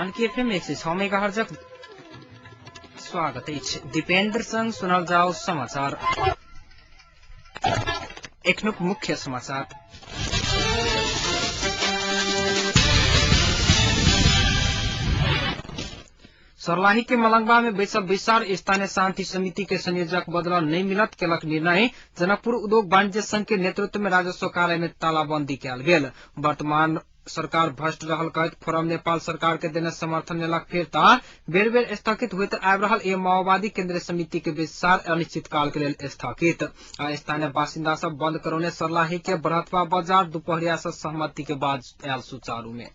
Janaki FM 106 मेगाहर्जक स्वागत अछि। दीपेंद्र संग सुनल जाओ समाचार। एखनुक मुख्य समाचार। सर्लाही के मलंगवा में बैसल बैसार स्थानीय शांति समिति के संयोजक बदल नहीं मिलत केलक निर्णय। जनकपुर उद्योग वाणिज्य संघ के नेतृत्व में राजस्व कार्यालय में तालाबंदी कयल गेल। वर्तमान सरकार भ्रष्ट रहल कहैत फोरम नेपाल सरकार के देने समर्थन लेलक फिरता बेर बेर स्थगित होइत आबि रहल ए माओवादी केंद्रीय समिति के बैसार अनिश्चित काल के लेल स्थगित। स्थानीय बासिन्दा सब बंद करौने सर्लाही के बरहतवा बाजार दुपहरिया से सहमति के बाद आयल सुचारू में।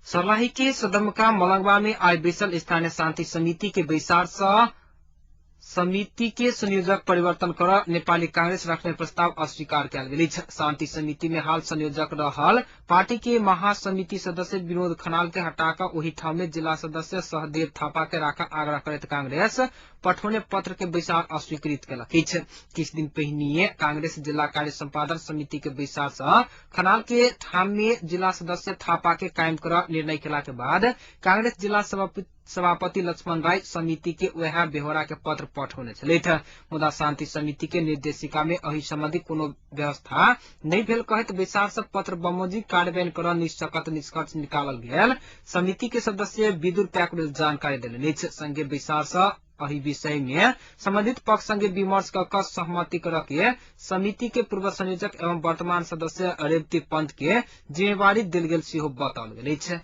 सर्लाही के सदरमुकाम मलंगवा में आइ बैसल स्थानीय शांति समिति के बैसार से समिति के संयोजक परिवर्तन कर नेपाली कांग्रेस रखने प्रस्ताव अस्वीकार कयल गेल। शांति समिति में हाल संयोजक रहल पार्टी के महासमिति सदस्य विनोद खनाल के हटाकर ओहि ठाम में जिला सदस्य सहदेव थापा के राखा आग्रह करैत कांग्रेस पठौने पत्र के बैसार अस्वीकृत केलक अछि। किछु दिन पहिने कांग्रेस जिला कार्य सम्पादन समिति के बैसार से खनाल के ठाम में जिला सदस्य थापा के कायम कर निर्णय केला के बाद कांग्रेस जिला सभापति लक्ष्मण राय समिति के वएह बेहोरा के पत्र पठौने छलथि। मुदा शांति समिति के निर्देशिका में एहि संबंधी कोनो व्यवस्था नहि भेल कहैत बैसार से पत्र बमोजिम कार्यान्वयन कर निष्कर्ष निष्कर्ष निकालल गेल समिति के सदस्य विदुर प्याकुरेल जानकारी देलनि अछि। संगे बैसार से एहि विषय में संबंधित पक्ष संगे विमर्श क सहमति कर के समिति के पूर्व संयोजक एवं वर्तमान सदस्य रेवती पंत के जिम्मेवारी देल गेल सेहो बताओल गेल अछि।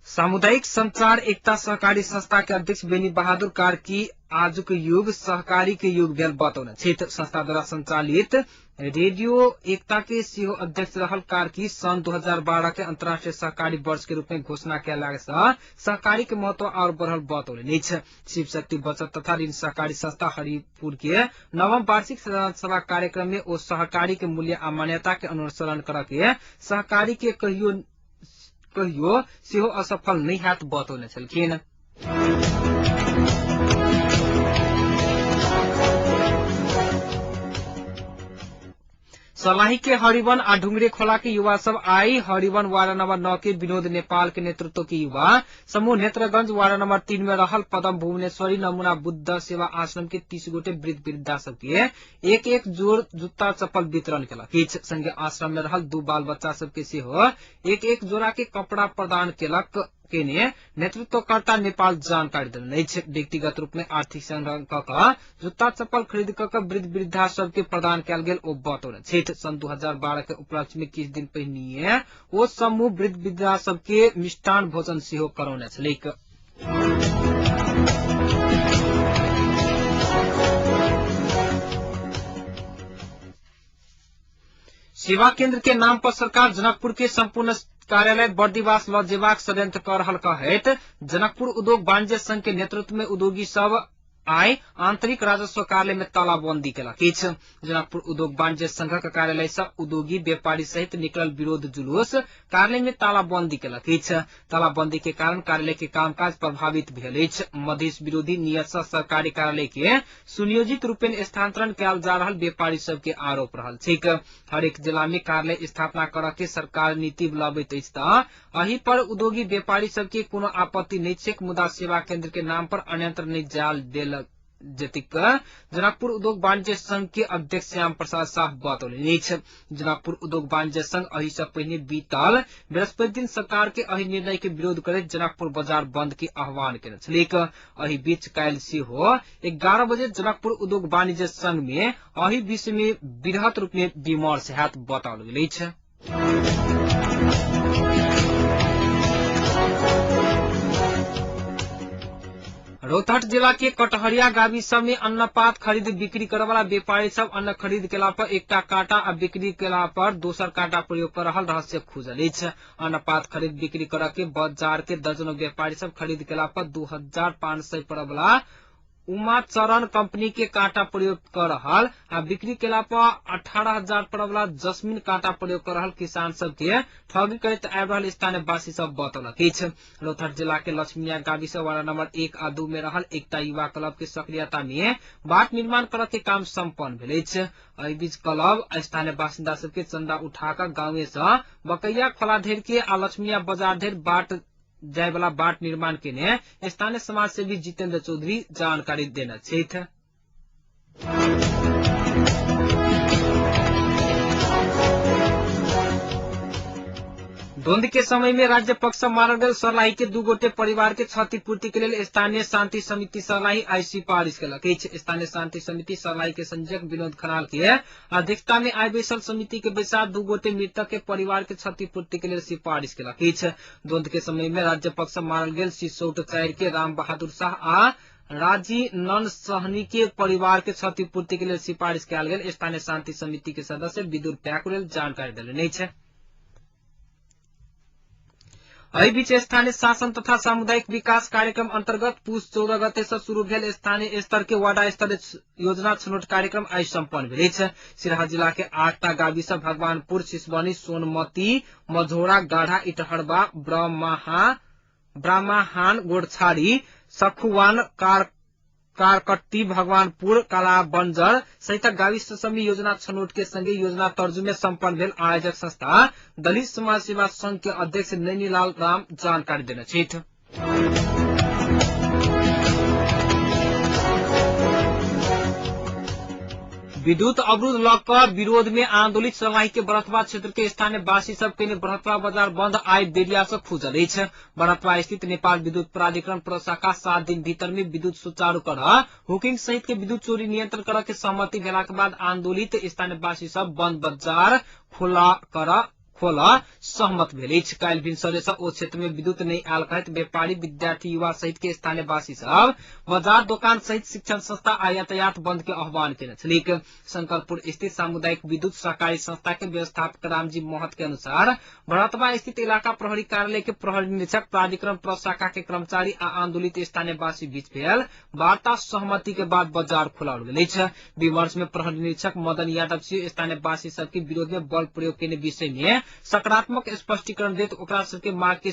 सामुदायिक संचार एकता सहकारी संस्था के अध्यक्ष बेनी बहादुर कार्की आजुक युग सहकारी के युग भेल बतौने छथि। संस्था द्वारा संचालित रेडियो एकता के सेहो अध्यक्ष रहल कार्की सन् 2012 के अंतर्राष्ट्रीय सहकारी वर्ष के रूप में घोषणा कयला से सहकारी के महत्व और बढ़ल बतौलनि अछि। शिव शक्ति बचत तथा ऋण सहकारी संस्था हरिपुर के नवम वार्षिक साधारण सभा कार्यक्रम में ओ सहकारी के मूल्य आ मान्यता के अनुसरण कर के सहकारी के कहियो कहियो सेहो असफल नहि हैत बतौने छलखिन। सर्लाही के हरिवन आ ढुंगरे खोला के युवा सब आई हरिवन वार्ड नंबर 9 के विनोद नेपाल के नेतृत्व के युवा समूह नेत्रगंज वार्ड नंबर 3 में रहल पदम भुवनेश्वरी नमूना बुद्ध सेवा आश्रम के 30 गोटे वृद्ध वृद्धा सबके एक एक जोड़ जुत्ता चप्पल वितरण केलक अछि। संगे आश्रम में रहल 2 बाल बच्चा सबके सेहो एक एक जोड़ा के कपड़ा प्रदान केलक केने नेतृत्वकर्ता नेपाल जानकारी देलनि अछि। व्यक्तिगत रूप में आर्थिक संग्रह क जुत्ता चप्पल खरीद क वृद्ध वृद्धा सबके प्रदान कयल गेल ओ बतौने छथि। सन् 2012 के उपलक्ष्य में किछु दिन पहिने ओ समूह वृद्ध वृद्धा सबके मिष्टान भोजन सेहो करौने छलैक। सेवा केंद्र के नाम पर सरकार जनकपुर के संपूर्ण कार्यालय बर्दिवास ल जेबाक षड्यंत्र कर रहल कहैत जनकपुर उद्योग वाणिज्य संघ के नेतृत्व में उद्योगी सब आइ आंतरिक राजस्व कार्यालय में तालाबंदी केलक अछि। जनकपुर उद्योग वाणिज्य संघक कार्यालय से उद्योगी व्यापारी सहित निकलल विरोध जुलूस कार्यालय में तालाबंदी केलक अछि। तालाबंदी के कारण कार्यालय के कामकाज प्रभावित भेल अछि। मधेश विरोधी नियत से सरकारी कार्यालय के सुनियोजित रूपेण स्थानांतरण कयल जा रहल व्यापारी सब के आरोप रहल छैक। हरेक जिला में कार्यालय स्थापना कर के सरकार नीति लबैत अछि त एहि पर उद्योगी व्यापारी सब के कोनो आपत्ति नहि छैक, मुदा सेवा केंद्र के नाम पर अन्यंत्र नहि जाल देल जतिक जनकपुर उद्योग वाणिज्य संघ के अध्यक्ष श्याम प्रसाद साह बतौलनि अछि। जनकपुर उद्योग वाणिज्य संघ एहि से पहिने बीतल बृहस्पति दिन सरकार के एहि निर्णय के विरोध करैत जनकपुर बाजार बंद के आह्वान केने छलैक। एहि बीच काल्हि सेहो 11 बजे जनकपुर उद्योग वाणिज्य संघ में एहि विषय में वृहत रूप में विमर्श हैत बताओल गेल अछि। रौतहट जिला के कटहरिया गावी सब में अन्नपात खरीद बिक्री करे वाला व्यापारी सब अन्न खरीद केला पर एकटा कांटा आ बिक्री केला पर दोसर कांटा प्रयोग कर रहल रहस्य खुजल अछि। अन्नपात खरीद बिक्री करे के बाजार के दर्जनों व्यापारी सब खरीद केला पर 2500 पर वाला उमाचरण कंपनी के कांटा प्रयोग कर रहल आ बिक्री केला पर 18,000 पर वाला जस्मिन कांटा प्रयोग कर रहल किसान सब के ठगी करैत आबि रहल स्थानीय वासी सब बतौलक अछि। रौतहट जिला के लक्ष्मीनिया गाविस वार्ड नंबर 1 आ 2 में रहल एकता युवा क्लब के सक्रियता में बाट निर्माण करऽ के काम सम्पन्न भेल अछि। एहि बीच क्लब स्थानीय बासिन्दा सबके चंदा उठा कऽ गांवे से बकैया खोला धरि के आ लक्ष्मीनिया बाजार धरि बाट जाय वाला बाट निर्माण केने स्थानीय समाजसेवी जितेन्द्र चौधरी जानकारी देने छथि। द्वंद के समय में राज्य पक्ष मारल गेल सर्लाही के 2 गोटे परिवार के क्षतिपूर्ति के लेल स्थानीय शांति समिति सर्लाही आई सिफारिश केलक अछि। स्थानीय शांति समिति सर्लाही के संयोजक विनोद खनाल के अध्यक्षता में आई बैसल समिति के बैसार 2 गोटे मृतक के परिवार के क्षतिपूर्ति के लेल सिफारिश केलक अछि। द्वंद के समय में राज्य पक्ष मारल गेल सिसौट 4 के राम बहादुर शाह आ राजी नन सहनी के परिवार के क्षतिपूर्ति के लेल सिफारिश कयल गेल स्थानीय शांति समिति के सदस्य विदुर प्याकुरेल जानकारी देलनि अछि। एहि बीच स्थानीय शासन तथा सामुदायिक विकास कार्यक्रम अंतर्गत पुस 14 गते से शुरू भेल स्थानीय स्तर के वार्ड स्तरीय योजना छनौट कार्यक्रम आई सम्पन्न भेल अछि। सिराहा जिला के 8टा गाविस भगवानपुर, सिसबनी, सोनमती, मझौरा, गाढ़ा, इटहरबा, ब्रह्माहान, गोरछारी, सखुवान, कारकट्टी, भगवानपुर, काला बंजर सहित गाविस समी योजना छनौट के संगे योजना तर्जु में सम्पन्न भेल आयोजक संस्था दलित समाज सेवा संघ के अध्यक्ष नैनीलाल राम जानकारी देने छथि। विद्युत अवरोध लऽ कऽ विरोध में आंदोलित सर्लाही के बरथवा क्षेत्र के स्थानीय वासी सब के बरथवा बाजार बंद आइ बेरिया से खुजल अछि। बरथवा स्थित नेपाल विद्युत प्राधिकरण प्रशाखा 7 दिन भीतर में विद्युत सुचारू कर हुकिंग सहित के विद्युत चोरी नियंत्रण कर के सहमति भेला के बाद आंदोलित स्थानीय वासी सब बंद बाजार खोला कर खोला सहमत भेल अछि। काल्हि भिनसरे से ओ क्षेत्र में विद्युत नहीं आयल कहैत व्यापारी, विद्यार्थी, युवा सहित के स्थानीय वासी सब बाजार, दोकान सहित शिक्षण संस्था आ यातायात बंद के आह्वान केने छलीक। शंकरपुर स्थित सामुदायिक विद्युत सहकारी संस्था के व्यवस्थापक रामजी महत के अनुसार भरतवा स्थित इलाका प्रहरी कार्यालय के प्रहरी निरीक्षक, प्राधिकरण प्रशाखा के कर्मचारी आ आंदोलित स्थानीय वासी बीच भेल वार्ता सहमति के बाद बाजार खोलाओल गेल अछि। विमर्श में प्रहरी निरीक्षक मदन यादव से स्थानीय वासी सबके विरोध में बल प्रयोग केने विषय में सकारात्मक स्पष्टीकरण देत ओकरा सबके माग के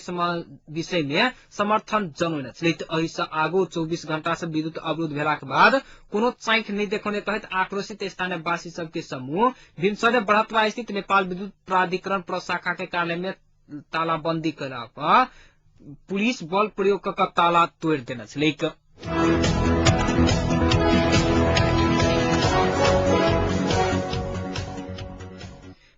विषय में समर्थन जनौने छलथि। एहि से आगू 24 घंटा से विद्युत अवरोध भेला के बाद कोनो चाँखि नहि देखौने कहैत आक्रोशित स्थानीय वासी सबके समूह भिनसरे बरहतवा स्थित नेपाल विद्युत प्राधिकरण प्रशाखा के कार्यालय में तालाबंदी कयला पर पुलिस बल प्रयोग कऽ ताला तोड़ि देने छलैक।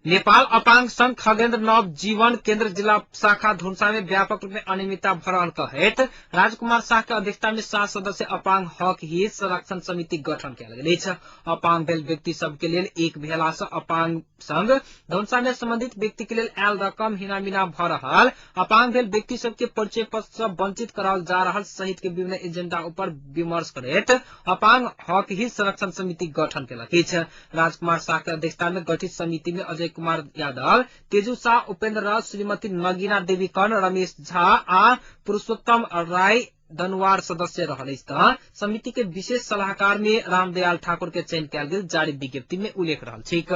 नेपाल अपांग संघ खगेन्द्र नव जीवन केन्द्र जिला शाखा धुनसा में व्यापक रूप में अनियमितता भ रहल कहैत राजकुमार शाह के अध्यक्षता में 7 सदस्य अपांग हक हित संरक्षण समिति गठन कयल गेल अछि। अपांग भेल व्यक्ति सबके लेल एक भेला से अपांग संघ धनुषा में संबंधित व्यक्ति के लेल आयल रकम हिनामिना भ रहल, अपांग भेल व्यक्ति सबके परिचय पत्र से वंचित कराओल जा रहल सहित के विभिन्न एजेंडा ऊपर विमर्श करैत अपांग हक हित संरक्षण समिति गठन केलक अछि। राजकुमार शाह के अध्यक्षता में गठित समिति में अजय कुमार यादव, तेजू शाह, उपेन्द्र राज, श्रीमती नगीना देवी कर्ण, रमेश झा आ पुरुषोत्तम राय दनुवार सदस्य रहल अछि। त समिति के विशेष सलाहकार में रामदयाल ठाकुर के चयन कयल गेल जारी विज्ञप्ति में उल्लेख रहल छैक।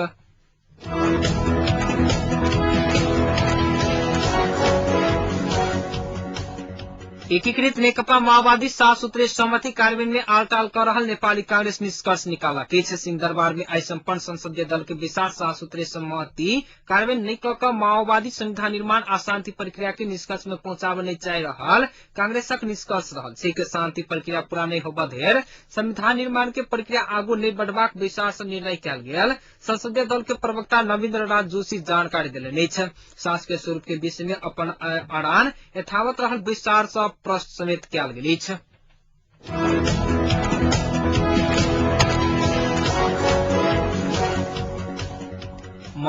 एकीकृत नेकपा माओवादी 7 सूत्रीय सहमति कार्यान्वयन में आलटाल कर रहल नेपाली कांग्रेस निष्कर्ष निकालक अछि। सिंहदरबार में आई सम्पन्न संसदीय दल के बैसार 7 सूत्रीय सहमति कार्यान्वयन नहि कऽ कऽ माओवादी संविधान निर्माण आ शांति प्रक्रिया के निष्कर्ष में पहुंचाबय नहि चाहि रहल कांग्रेसक निष्कर्ष रहल छैक। शांति प्रक्रिया पूरा नहि होबय धरि संविधान निर्माण के प्रक्रिया आगू नहि बढ़बाक बैसार से निर्णय कयल गेल संसदीय दल के प्रवक्ता नवीन्द्र राज जोशी जानकारी देलनि अछि। शासकीय स्वरूप के विषय में अपन अड़ान यथावत रहल बैसार से प्रश्न समेत कयल गेल अछि।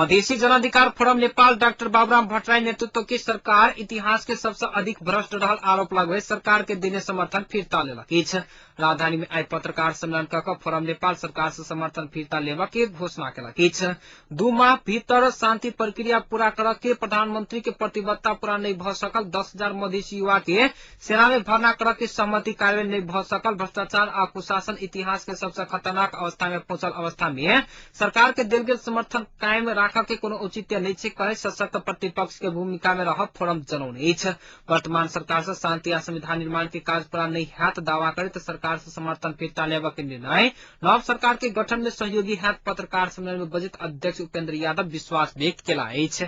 मधेसी जनाधिकार फोरम नेपाल डाक्टर बाबुराम भट्टराई नेतृत्व के सरकार इतिहास के सबसे अधिक भ्रष्ट रहल आरोप लगबैत सरकार के देने समर्थन फिर्ता लेलक अछि। राजधानी में आइ पत्रकार सम्मेलन क फोरम नेपाल सरकार से समर्थन फिर्ता लेबऽ के घोषणा केलक अछि। 2 माह भीतर शांति प्रक्रिया पूरा करऽ के प्रधानमंत्री के प्रतिबद्धता पूरा नहीं भ सकल। 10,000 मधेसी युवा के सेना में भर्ना करऽ के सहमति कार्यान्वयन नहीं भ सकल। भ्रष्टाचार आ कुशासन इतिहास के सबसे खतरनाक अवस्था में पहुंचल अवस्था में सरकार के देल गेल समर्थन कायम राखऽ के कोनो औचित्य नहीं छै कहे सशक्त प्रतिपक्ष के भूमिका में रह फोरम जनौने अछि। वर्तमान सरकार से शांति आ संविधान निर्माण के काज पूरा नहीं हैत दावा करैत सरकार से समर्थन फिर्ता लेबऽ के निर्णय नव सरकार के गठन में सहयोगी हैत पत्रकार सम्मेलन में बजट अध्यक्ष उपेंद्र यादव विश्वास व्यक्त केला अछि।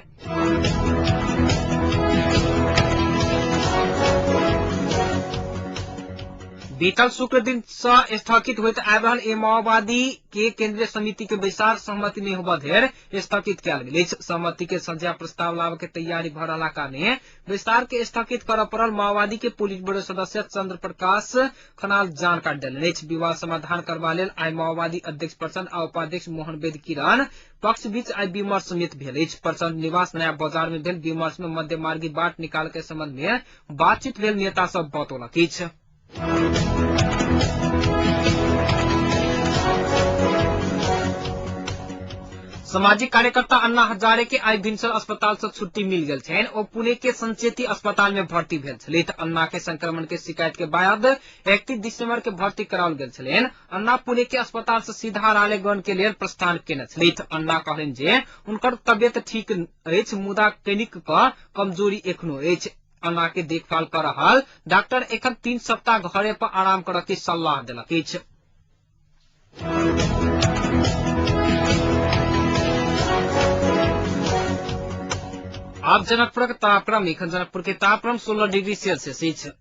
बीतल शुक्र दिन से स्थगित होइत आबि रहल ए माओवादी के केंद्रीय समिति के बैसार सहमति नहीं होबऽ धरि स्थगित कयल गेल अछि। सहमति के संझा प्रस्ताव लाबऽ के तैयारी भऽ रहला कारणे बैसार के स्थगित करऽ पड़ल माओवादी के पोलिट ब्यूरो सदस्य चंद्र प्रकाश खनाल जानकारी देलनि अछि। विवाद समाधान करबा लेल आइ माओवादी अध्यक्ष प्रचण्ड आ उपाध्यक्ष मोहन वैद्य किरण पक्ष बीच आइ विमर्श समेत भेल अछि। प्रचण्ड निवास नया बाजार में भेल विमर्श में मध्यमार्गी बाट निकाल के संबंध में बातचीत भेल नेता सब बतौलक अछि। सामाजिक कार्यकर्ता अन्ना हजारे के आइ भिनसर अस्पताल से छुट्टी मिल गेल छनि। ओ पुणे के संचेती अस्पताल में भर्ती भेल छलथि। अन्ना के संक्रमण के शिकायत के बाद 31 दिसंबर के भर्ती कराओल गेल छलनि। अन्ना पुणे के अस्पताल से सीधा रालेगण के लेल प्रस्थान केने छलथि। अन्ना कहलनि जे हुनकर तबियत ठीक अछि मुदा कनिक क कमजोरी एखनो अछि। अन्ना के देखभाल कर रहल डॉक्टर एखन 3 सप्ताह घरे पर आराम करऽ के सलाह देलक अछि। आब जनकपुरक तापक्रम। एखन जनकपुर के तापक्रम 16 डिग्री सेल्सियस अछि।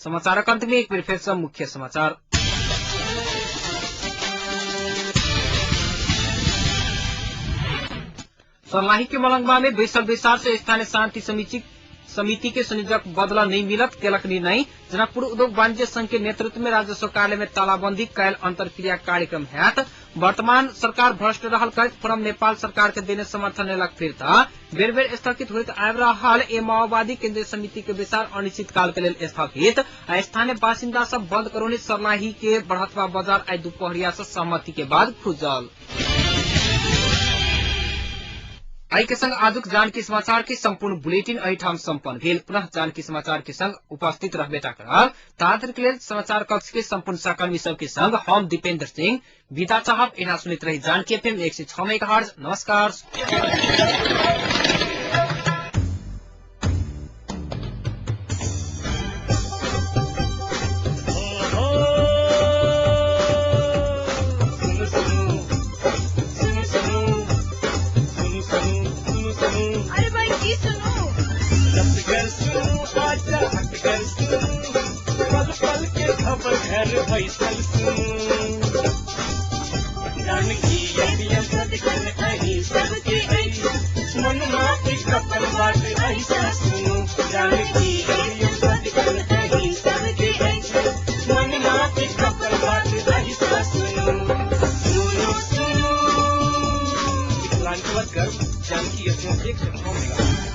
समाचारक अंत में एक बेर फेर से मुख्य समाचार। सर्लाही के मलंगवा में बैसल बैसार से स्थानीय शांति समिति के संयोजक बदला नहीं मिलत केलक निर्णय। जनकपुर उद्योग वाणिज्य संघ के नेतृत्व में राजस्व कार्यालय में तालाबंदी कैल अंतरक्रिया कार्यक्रम हैत। वर्तमान सरकार भ्रष्ट रहल कहैत फोरम नेपाल सरकार के देने समर्थन लेलक फिर्ता। बेर बेर स्थगित होइत आबि रहल ए माओवादी केंद्रीय समिति के बैसार अनिश्चित काल के लेल स्थगित। स्थानीय बासिन्दा सब बंद करौने सर्लाही के बढ़तवा बाजार आइ दुपहरिया से सहमति के बाद खुजल। आई के संग आजुक जानकी समाचार के संपूर्ण बुलेटिन एहिठाम सम्पन्न भेल। पुनः जानकी समाचार के संग उपस्थित रहबे टा करब। ताधरि के लेल समाचार कक्ष के संपूर्ण सहकर्मी सबके संग हम दीपेंद्र सिंह विदा चाहब। एना सुनैत रही जानकी एफएम 106 मेगाहर्ट्ज। नमस्कार। घर बैसल जानकी सबके मनमा के कपल बात ऐसा सुनू। जानकी सबके मनमा के कपल बात ऐसा सुनू। सुनू सुनू मिथिलांचलक गर्व जानकी एफएम 106 मेगाहर्ट्ज।